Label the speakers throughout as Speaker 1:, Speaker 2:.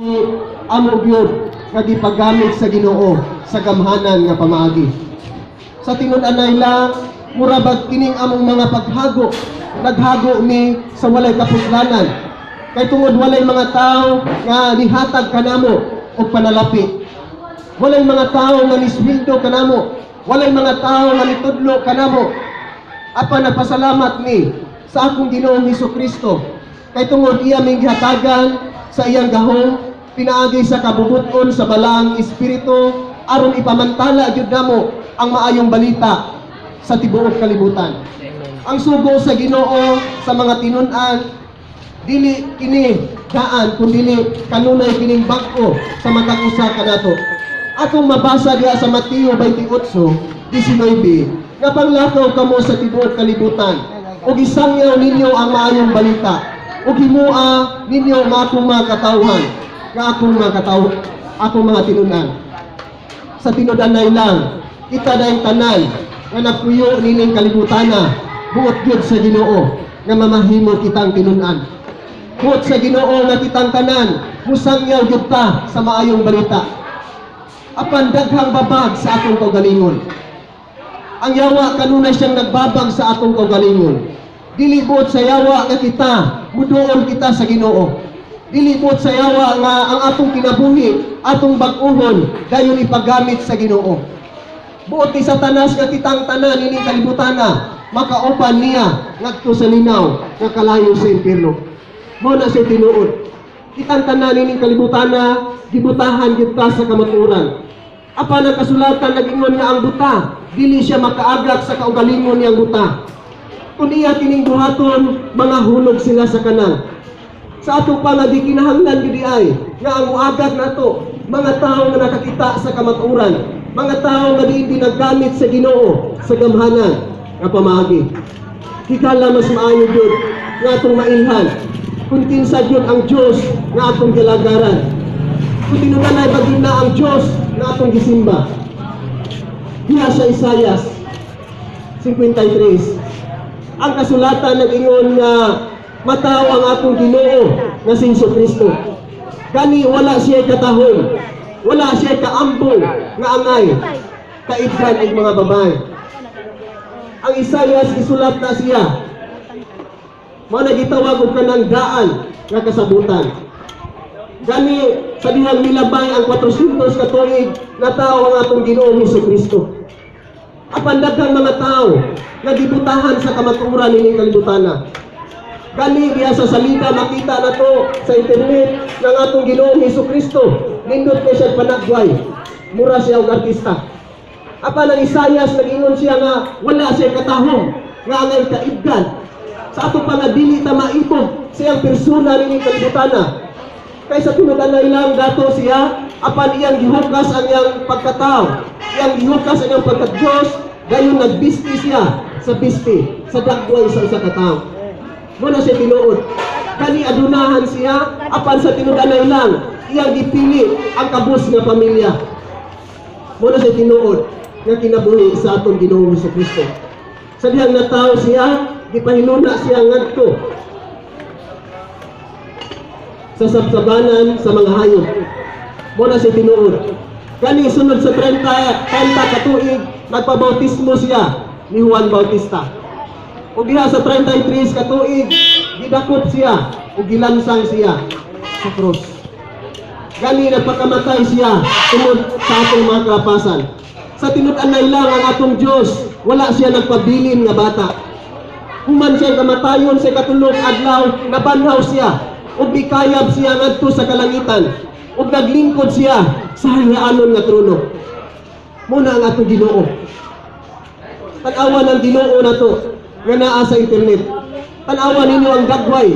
Speaker 1: Amo gyud nga gipagamit sa Ginoo sa gamhanan nga pamaagi. Sa tinud-anay lang, mura bag kining among mga paghago, naghago mi sa walay kapuslanan. Kay tungod walay mga tao nga nihatag kanamo og panalapi. Walay mga tao nga nisweldo kanamo. Walay mga tao nga nitudlo kanamo. Apan nagpasalamat mi sa akong Ginoong Hesus Kristo. Kay tungod iya ming gihatagan sa iyang gahom pinaagi sa kabubuton sa Balaang Espiritu aron ipamantala gyud namo ang maayong balita sa tibuok kalibutan. Ang sugo sa Ginoo sa mga tinun-an, dili kini daan kundili kanunay kining bag-o sa matag usa kanato. Atong mabasa diha sa Mateo 28:19 nga panglakaw kamo sa tibuok kalibutan ug isangyaw ninyo ang maayong balita ug himoa ninyo ang akong mga katawhan nga akong mga kataw akong mga tinun-an. Sa tinud-anay lang, kita dayong tanan nga nagpuyo nining kalibutana, buot gyud sa Ginoo nga mamahimo kitang tinun-an. Buot sa Ginoo nga kitang tanan musangyaw gyud ta sa maayong balita. Apan daghang babag sa atong kaugalingon. Ang yawa kanunay siyang nagbabag sa atong kaugalingon. Dili buot sa yawa nga kita muduol kita sa Ginoo. Dili buot sa yawa nga ang atong kinabuhi, atong bag-uhon, dayon ipagamit sa Ginoo. Buot ni Satanas nga kitang tanan ining kalibutana makauban niya ngadto sa linaw nga kalayo sa impierno. Mao na siya tinuod. Kitang tanan ining kalibutana gibutahan kita sa kamatuoran. Apan ang kasulatan nag-ingon nga ang buta dili siya makaagak sa kaugalingon niyang buta. Kung iya kining buhaton, mga hulog sila sa kanal. Sa ato pa nga di kinahanglan gyud ay nga ang muagak nato mga tao nga nakakita sa kamatuoran, mga tao nga diin ginagamit sa Ginoo sa gamhanan nga pamaagi. Higala mas maayo gyud nga atong mailhan kung kinsa gyud ang Dios nga atong gilagaran. Kung tinud-anay ba gyud na ang Dios nga atong gisimba. Diha sa Isayas 53, ang kasulatan nag-ingon nga mataw ang atong Ginoo nga si Hesus Kristo. Gani wala siya katahom, wala siya kaambong nga angay kaedad og mga babae. Ang Isayas gisulat na siya. Mao na gitawag og kanang daan nga kasabutan. Gani sa dihang milabay ang 400 ka tuig, natawo ang atong Ginoong Hesus Kristo. Apan daghang mga tao nga gibutahan sa kamatuoran ining kalibutana. Gani diha sa salida makita nato sa internet ng atong Ginoong Hesus Kristo. Nindot kay siya panagway. Mura siya og artista. Apan ang Isayas nag-ingon siya nga wala siya katahom nga angay kaedad. Sa ato pa nga dili ta maibog sa iyang persona nining kalibutana. Kay sa tinud-anay lang dato siya, apan iyang gihukas ang iyang pagkatao. Iyang gihukas ang iyang pagka-Diyos, dayon nagbisti siya sa bisti, sa dagway sa usa ka tawo. Mao na siya tinuod. Kani adunahan siya, apan sa tinud-anay lang, iyang gipili ang kabus nga pamilya. Mao na siya tinuod nga kinabuhi sa atong Ginoong Hesus Kristo. Sa dihang natawo siya, gipahinuna siya ngadto sa sabsabanan sa mga hayop. Mao na siya tinuod. Kani sunod sa 30, 30 katuig, nagpabautismo siya ni Juan Bautista. Ug diha sa 33 katuig, gidakop siya ug gilansang siya sa krus. Gani nagpakamatay siya tungod sa atong mga kalapasan. Sa tinud-anay lang ang atong Dios, wala siya nagpabilin nga bata. Human siya kamatayon, sa katulong adlaw, nabanhaw siya ug mikayab siya ngadto sa kalangitan ug naglingkod siya sa harianon nga trono. Mao na ang atong Ginoo. Tan-awa ng Ginoo nato nga naa sa internet. Tan-awa ninyo ang dagway.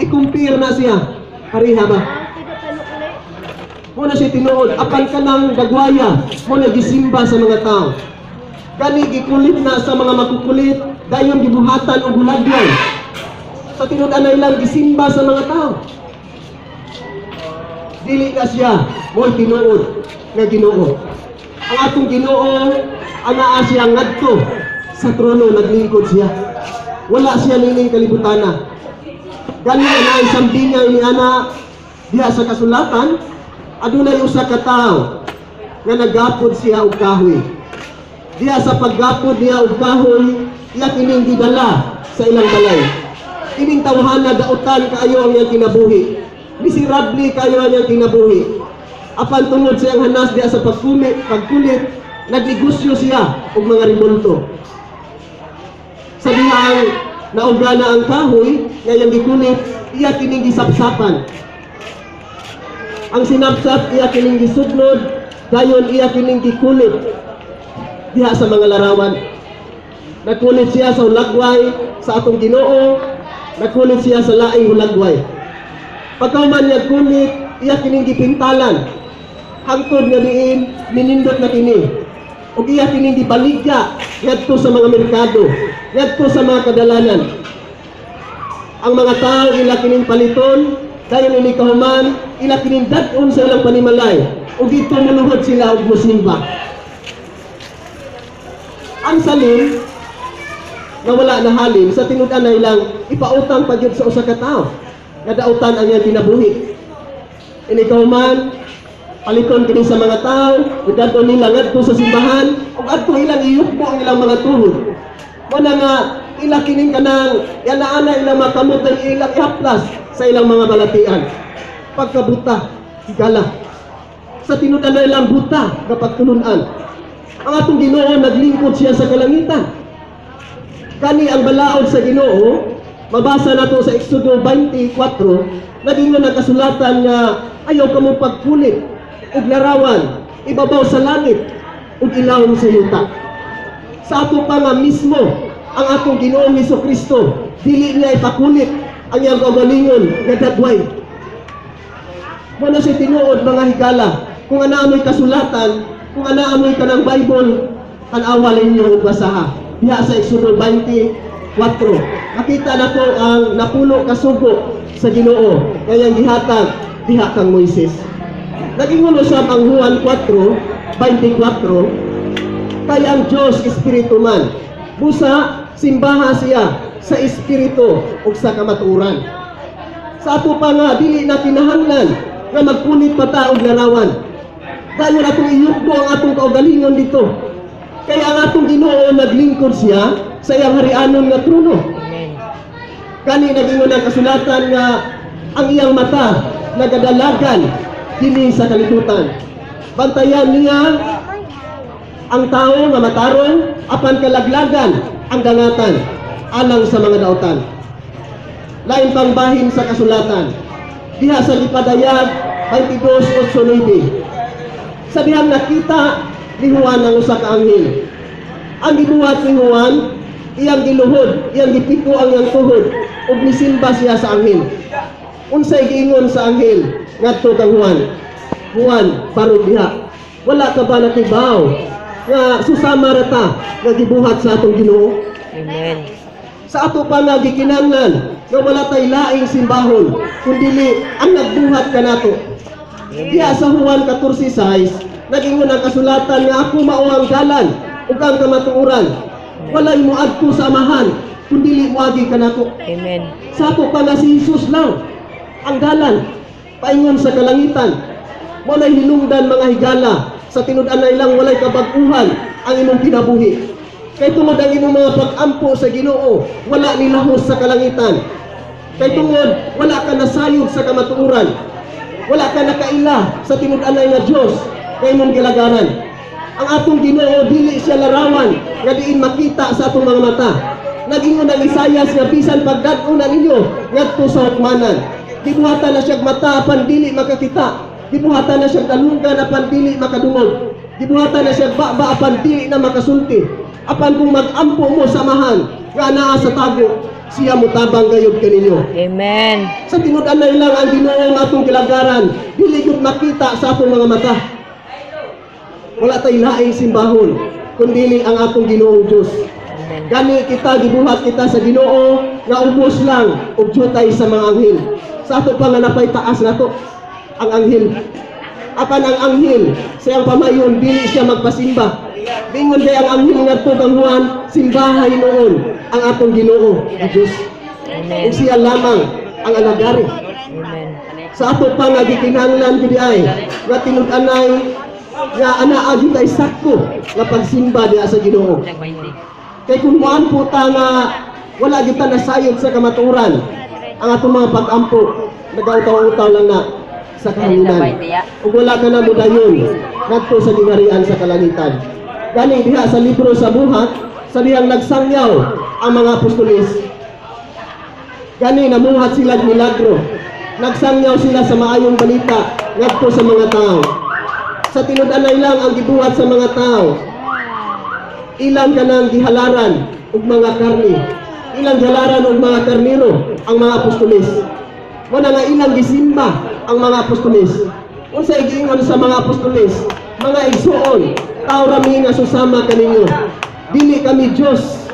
Speaker 1: I-compare na siya. Pareha ba? Mao na siya tinuod. Apan kanang dagwaya, mao na gisimba sa mga tao. Gani gikulit na sa mga makukulit, dayon gibuhatan og hulagway. Sa tinud-anay lang gisimba sa mga tao. Dili na siya mo'y tinuod nga Ginoo. Ang atong Ginoo, anaa siya ngadto sa trono, naglingkod siya. Wala siya nining kalibutana. Gani na naay sambingay ni ana. Diha sa kasulatan, adunay usa ka tawo nga nagapod siya og kahoy. Diha sa paggapod niya og kahoy, iya kining gidala sa ilang balay. Ining tawhana, dautan kaayo ang iyang kinabuhi. Miserable kaayo ang iyang kinabuhi. Apan tungod sa iyang hanas diha sa pagkulit, nagnegosyo siya og mga rebulto. Sa dihang nauga na ang kahoy nga iyang gikulit, iya kining gisapsapan. Ang sinapsap, iya kining gisugnod, dayon iya kining gikulit diha sa mga larawan. Nagkulit siya sa hulagway sa atong Ginoo, nagkulit siya sa laing hulagway. Pagkahuman niya kulit, iya kining gipintalan. Hangtod nga diin minindot na kini. Ug iya kining gibaligya ngadto sa mga merkado, ngadto sa mga kadalanan. Ang mga tao, ila kining paliton, dayon ini kahuman, ila kining dad-on sa ilang panimalay ug dito muluhod sila og musimba. Ang salin nga wala na halin, sa tinud-an na ilang ipautang pa gyud sa usa ka tawo nga dautan ang iyang kinabuhi. Ini kahuman, paliton kini sa mga tao ug dad-on nila ngadto sa simbahan ug adto ilang iyukbo ang ilang mga tuhod. Mao na nga ila kining kanang yana-ana ilang mga kamot ang ilang ihaplas sa ilang mga balatian. Pagkabuta, higala. Sa tinud-an na ilang, buta nga pagtulunan. Ang atong Ginoo, naglingkod siya sa kalangitan. Kani ang balaod sa Ginoo, mabasa nato sa Exodo 24, nagingon ang kasulatan nga ayaw kamo pagkulit og larawan ibabaw sa langit ug ilawom sa yuta. Sa ato pa nga mismo ang atong Ginoong Hesus Kristo, dili niya ipakulit ang iyang kaugalingon nga dagway. Mao na si tinuod, mga higala, kung ana amoy kasulatan, kung ana amoy kanang Bible, tan-awa ninyo ug basaha. Diha sa Exodo 24, makita nato ang 10 ka sugo sa Ginoo nga iyang gihatag diha kang Moises. Nag-ingon usab ang Juan 4:24, kay ang Dios espiritu man. Busa simbaha siya sa espiritu ug sa kamatuoran. Sa ato pa nga dili na kinahanglan nga magkulit pa ta og larawan. Dayon atong iyukbo ang atong kaugalingon dito. Kaya ang atong Ginoo, naglingkod siya sa iyang harianon nga trono.
Speaker 2: Amen.
Speaker 1: Kani nag-ingon ang kasulatan nga ang iyang mata nagadalagan dinhi sa kalibutan. Bantayan niya ang tao nga matarong, apan kalaglagan ang dangatan alang sa mga dautan. Lain pang bahin sa kasulatan. Diha sa gipadayag 22:8-9. Sa dihang nakita ni Juan ang usa ka anghel. Ang gibuhat ni Juan, iyang giluhod, iyang gipiko ang iyang tuhod ug misimba siya sa anghel. Unsay giingon sa anghel ngadto kang Juan? "Juan, barog diha. Wala ka ba nakibaw nga susama ra ta nga gibuhat sa atong Ginoo?"
Speaker 2: Amen.
Speaker 1: Sa ato pa nga gikinahanglan nga wala tay laing simbahon kundili ang nagbuhat kanato. Diha sa Juan 14:6, nagingon ang kasulatan nga ako mao ang dalan ug ang kamatuoran. Walay moadto sa Amahan kundili moagi kanako.
Speaker 2: Amen.
Speaker 1: Sa ato pa nga si Jesus lang ang dalan paingon sa kalangitan. Mao nay hinungdan, mga higala, sa tinud-an na ilang walay kabag-uhan ang imong kinabuhi. Kay tungod ang imong mga pag-ampo sa Ginoo wala nilahos sa kalangitan. Kay tungod wala ka nasayod sa kamatuoran. Wala ka nakaila sa tinud-anay nga Dios kay imong gilagaran. Ang atong Ginoo, dili siya larawan nga diin makita sa atong mga mata. Nag-ingon ang Isayas nga bisan pagdad-on na ninyo ngadto sa hukmanan, gibuhatan na siyang mata apan dili makakita. Gibuhatan na siyang dalunggan apan dili makadungog. Gibuhatan na siyang baba apan dili na makasulti. Apan kung mag-ampo mo sa Amahan nga naa sa tago, siya motabang gayud kaninyo.
Speaker 2: Amen.
Speaker 1: Sa tinud-anay lang ang Ginoo nga atong gilagaran, dili gyud makita sa atong mga mata. Wala tay laing simbahon kundili ang atong Ginoong Dios.
Speaker 2: Amen.
Speaker 1: Gani kita, gibuhat kita sa Ginoo nga ubos lang og jutay sa mga anghel. Sa ato pa nga napay taas nato ang anghel. Apan ang anghel sa iyang pamayon, dili siya magpasimba. Bingon kay ang anghel ngadto kang Juan, simbahay noon ang atong Ginoo, ang Dios.
Speaker 2: Amen.
Speaker 1: Ug siya lamang ang alagari.
Speaker 2: Amen.
Speaker 1: Sa ato pa nga gikinahanglan gyud ay nga tinud-anay nga anaa gyud tay sakto nga pagsimba diha sa Ginoo. Kay kung muampo ta nga wala gyud ta nasayod sa kamatuoran, ang atong mga pag-ampo nagautaw-utaw lang na sa kahanginan. Ug wala ka na modayon ngadto sa gingharian sa kalangitan. Gani diha sa libro sa Buhat, sa dihang nagsangyaw ang mga apostoles, gani namuhat sila og milagro. Nagsangyaw sila sa maayong balita ngadto sa mga tao. Sa tinud-anay lang ang gibuhat sa mga tao. Ilang kanang gihalaran og mga karni. Ilang gihalaran og mga karniro ang mga apostoles. Wala nga ilang gisimba ang mga apostoles. Unsa giingon sa mga apostoles? "Mga igsuon, tao ra mi nga susama kaninyo. Dili kami Diyos."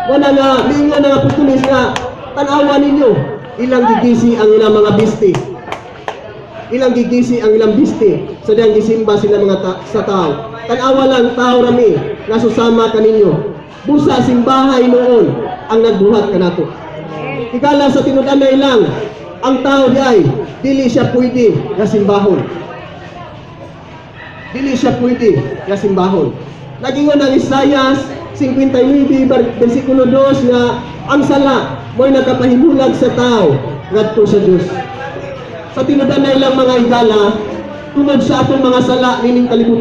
Speaker 1: Wala nga miingon ang apostoles nga tan-awa ninyo, ilang gigisi ang ilang mga bisti. Ilang gigisi ang ilang bisti sa diyang gisimba sila mga sa tao. "Tan-awa lang, tao rami nga susama kaninyo. Busa simbahay noon ang nagbuhat kanato." Higala, sa tinud-anay lang, ang tao di ay dili siya pwede nga simbahon. Dili siya pwede nga simbahon. Nagingon ang Isayas 59 versikulo 2 nga ang sala mo'y nakapahimulag sa tao ngadto sa Dios. Sa tinud-anay lang, mga higala, tungod sa atong mga sala nining kalibutan,